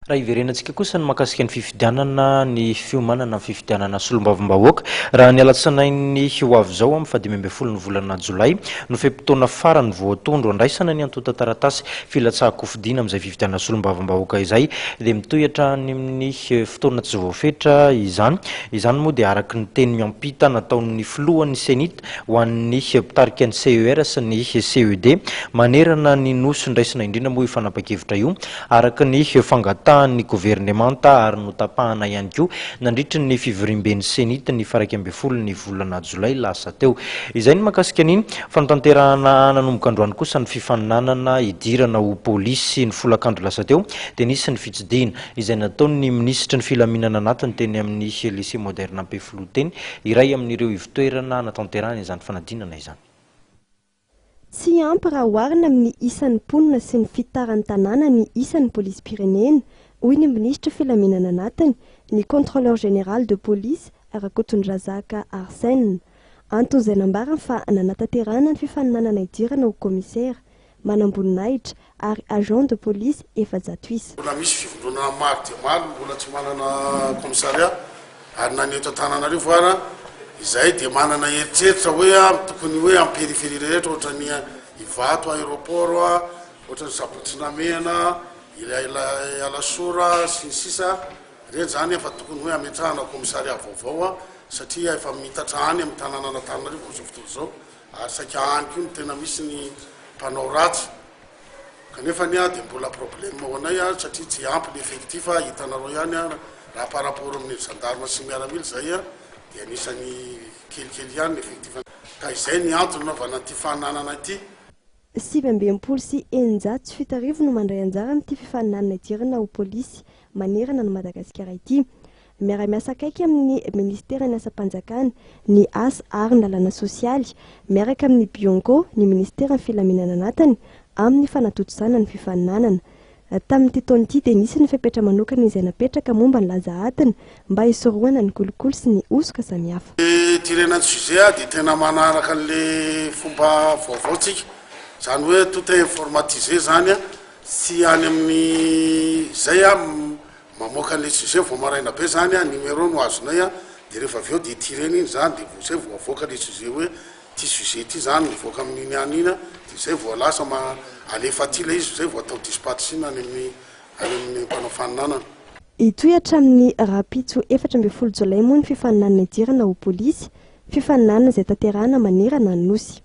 Raha hiverenantsika kosa ny mahakasika ny fifidianana ny fiomanana amin'ny fifidianana solombavambahoaka, raha ny alatsinainy ho avy izao amin'ny fahadimy ambin'ny folon'ny volana jolay no fe-potoana farany voatondro handraisana ny antontan-taratasy filatsahan-kofidina amin'izay fifidianana solombavambahoaka izay dia mitohy hatrany amin'ny fotoana tsy voafetra izany. Izany moa dia araka ny teny miampita nataon'ny filohan'ny Cenit ho an'ny mpitarika ny CER sy ny CED manerana ny Nosy. Ndraisina indrindra moa io fanapan-kevitra io araka ny fangatahan'ny governemanta ary notapahana ihany koa nandritry ny fivoriamben'ny Cenit ny faha 11 ny volana jolay lasa teo. Izay ny mahakasika an'iny. Fanatanterahana nanomboka androany kosa ny fifaninanana hidirana ho polisy. Ny folakandro lasa teo dia nisy ny fitsidihina izay nataon'ny minisitry ny filaminana anatiny teny amin'ny Lycée Moderne Ampefiloha teny, iray amin'ireo ivotoerana hanatanterahana izany fanadinana izany. Tsy ampy raha oharina amin'ny isan'ny mponina sy ny fitaran'ny tanàna ny isan'ny polisim-pirenena, hoy ny minisitry filaminana anatiny, ny Contrôleur général de police, Rakotondrazaka Arsène. Anton'izay nambarany fa nanatanterahana ny fifaninanana hidirana ho kaomisera, manamboninahitra ary agent de police 400 isa. Mbola misy fivondronana maro dia maro mbola tsy manana commissariat ary na ny eto Antananarivo ara izahay dia manana eritreritra hoe tokony hoe amin'ny périphérie rehetra ohatran'ny Ivato aéroport, ohatran'ny Sabotsy Namehana, Alasora sy ny sisa ireny izany efa tokony hoe hametrahana commissariat vaovao satria efa miitatra any amin'ny tanànan'Antananarivo amin'izao fotoana izao. Ary saika any koa no tena misy ny mpanao ratsy. Kanefa anie dia mbola problème ho anay satria tsy ampy ny effectif, hitanareo ihany raha par rapport amin'ny gendarme sy miaramila izay dia anisan'ny kelikely ihany ny effectif. Ka izay ny antony nanaovana an'ity faninanana ity. 1669 no mandray anjara amin'ity fifaninanana hidirana ho polisy manerana an'i Madagasikara ity. Miara-miasa akaiky amin'ny minisiteran'ny Asam-panjakana, ny Asa ary ny Lalàna sosialy, miaraka amin'ny Bianco, ny minisiteran'ny Filaminana anatiny, amin'ny fanatontosana ny fifaninanana. Tamin'ity taona ity dia nisy ny fepetra manokana izay napetraka momba ny laza adina mba hisorohana ny kolikoly sy ny hosoka samihafa. Ny tirena ny sujet dia tena manaraka an'le fomba vaovao tsika, zany hoe tout est informatisé zany, tsy any amin'ny zay Mamoaka an'ilay sujet vao maraina be zany an, numéro no azonay an, de rehefa avy eo de tirena iny zany de vao zay vao avoaka le sujet hoe ty sujet ty zany mivoaka amin'iny any iny an, de zay vao lasa ma alefa aty ilay izy zay vao atao dispatch iny any amin'ny any amin'ny mpanao faninanana. Hitohy hatramin'ny rahampitso 14 jolay moa ny fifaninanana hidirana ho polisy, fifaninanana izay tanterahana manerana ny Nosy.